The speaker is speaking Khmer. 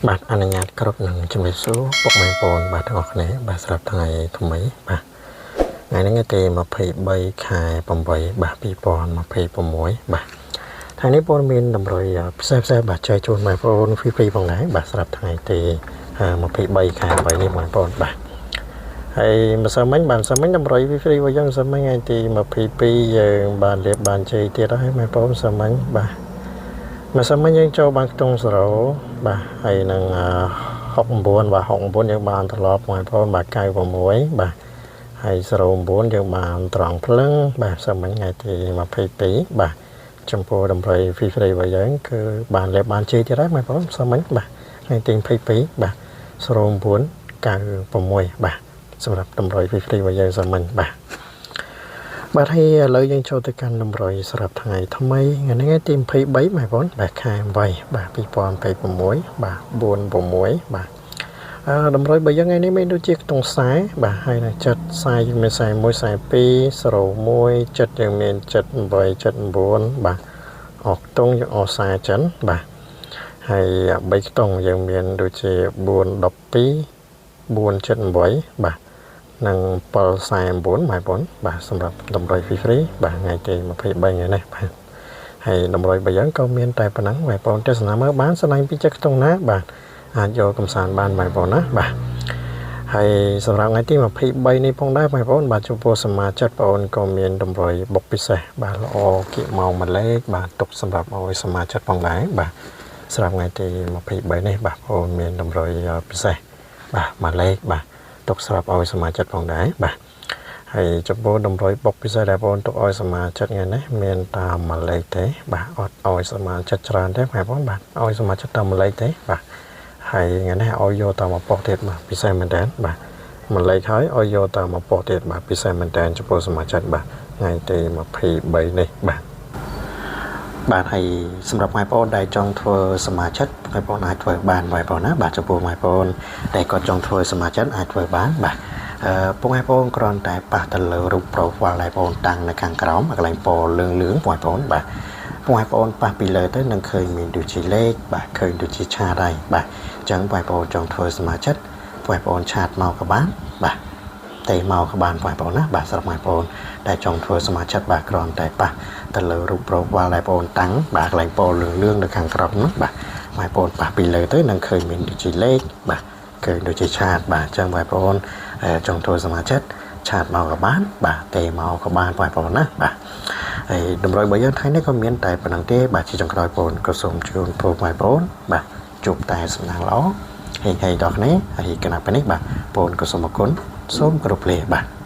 បាទអនុញ្ញាតគ្រប់នឹងជំរាបសួរពុកម៉ែបងប្អូនបាទទាំងអស់គ្នាបាទសម្រាប់ថ្ងៃថ្មីបាទថ្ងៃនេះថ្ងៃទី23ខែ8បាទ2026បាទថ្ងៃនេះបងមានតម្រុយពិសេសពិសេសបាទចែកជូនបងប្អូន free free ផងដែរបាទសម្រាប់ថ្ងៃទី23ខែ8នេះបងប្អូនបាទហើយម្សិលមិញបាទម្សិលមិញតម្រុយ free free របស់យើងម្សិលមិញថ្ងៃទី22យើងបានរៀបបានជ័យទៀតហើយបងប្អូនម្សិលមិញបាទម្សិលមិញយើងចូលបានខ្ទង់0បាទហើយនឹង69បាទ69យើងបានត្រឡប់បងប្អូនបាទ96បាទហើយ09យើងបានត្រង់ភ្លឹងបាទម្សិលមិញថ្ងៃទី22បាទចំពោះតម្រុយ free free របស់យើងគឺបានលេបបានជ័យទៀតហើយបងប្អូនម្សិលមិញបាទថ្ងៃទី22បាទ09 96បាទសម្រាប់តម្រុយ free free របស់យើងម្សិលមិញបាទបាទហើយឥឡូវយើងចូលទៅកាន់តម្រុយសម្រាប់ថ្ងៃថ្មីថ្ងៃនេះថ្ងៃទី23បងប្អូនបាទខែ8បាទ2026បាទ46បាទអឺតម្រុយរបស់យើងថ្ងៃនេះមានដូចជាខ្ទង់ខ្សែបាទហើយនៅចិត្តខ្សែយើងមាន41 42 01ចិត្តយើងមាន78 79បាទអស់ខ្ទង់យើងអស់ខ្សែចិនបាទហើយ3ខ្ទង់យើងមានដូចជា4 12 478បាទនិង749បងប្អូនបាទសម្រាប់តម្រុយ free free បាទថ្ងៃទី23ថ្ងៃនេះបាទហើយតម្រុយរបស់យើងក៏មានតែប៉ុណ្ណឹងបងប្អូនទស្សនាមើលបានស្លាញ់ពីចិត្តខ្ទង់ណាបាទអាចយកកំសាន្តបានបងប្អូនណាបាទហើយសម្រាប់ថ្ងៃទី23នេះផងដែរបងប្អូនបាទចំពោះសមាជិកបងប្អូនក៏មានតម្រុយបុកពិសេសបាទល្អគៀកម៉ោងមួយលេខបាទទុកសម្រាប់ឲ្យសមាជិកផងដែរបាទសម្រាប់ថ្ងៃទី23នេះបាទបងប្អូនមានតម្រុយពិសេសបាទមួយលេខបាទទុកស្រាប់ឲ្យសមាជិកផងដែរបាទហើយចំពោះតម្រុយបុកពិសេសដែលបងទុកឲ្យសមាជិកថ្ងៃនេះមានតាមមួយលេខទេបាទអត់ឲ្យសមាជិកច្រើនទេបងប្អូនបាទឲ្យសមាជិកតាមមួយលេខទេបាទហើយថ្ងៃនេះឲ្យយកតាមមួយប៉ុស្តិ៍ទៀតបាទពិសេសមែនតើបាទមួយលេខហើយឲ្យយកតាមមួយប៉ុស្តិ៍ទៀតបាទពិសេសមែនតើចំពោះសមាជិកបាទថ្ងៃទី23នេះបាទបាទហើយសម្រាប់បងប្អូនដែលចង់ធ្វើសមាជិកបងប្អូនអាចធ្វើបានបងប្អូនណាបាទចំពោះបងប្អូនដែលគាត់ចង់ធ្វើសមាជិកអាចធ្វើបានបាទអឺពុកបងប្អូនគ្រាន់តែប៉ះទៅលើរូប profile ដែលបងប្អូនតាំងនៅខាងក្រោមកន្លែងពណ៌លឿងលឿងបងប្អូនបាទបងប្អូនប៉ះពីលើទៅនឹងឃើញមានដូចជាលេខបាទឃើញដូចជា chat ហើយបាទអញ្ចឹងបងប្អូនចង់ធ្វើសមាជិកបងប្អូន chat មកក៏បានបាទទេមកក៏បានបងប្អូនណាបាទសម្រាប់បងប្អូនដែលចង់ធ្វើសមាជិកបាទគ្រាន់តែប៉ះទៅលើរូប profile ដែលបងប្អូនតាំងបាទកន្លែងពណ៌លឿងលឿងនៅខាងក្រោមនោះបាទបងប្អូនប៉ះពីលើទៅនឹងឃើញមានដូចជាលេខបាទឃើញដូចជា chat បាទអញ្ចឹងបងប្អូនចង់ធ្វើសមាជិក chat មកក៏បានបាទទេមកក៏បានបងប្អូនណាបាទហើយតម្រុយរបស់យើងថ្ងៃនេះក៏មានតែប៉ុណ្ណឹងទេបាទជាចុងក្រោយបងប្អូនក៏សូមជូនពរបងប្អូនបាទជួបតែសំណាងល្អហេងហេងដល់គ្នាហើយគណៈពេលនេះបាទបងប្អូនក៏សូមអរគុណសូមគោរពលាបាទ។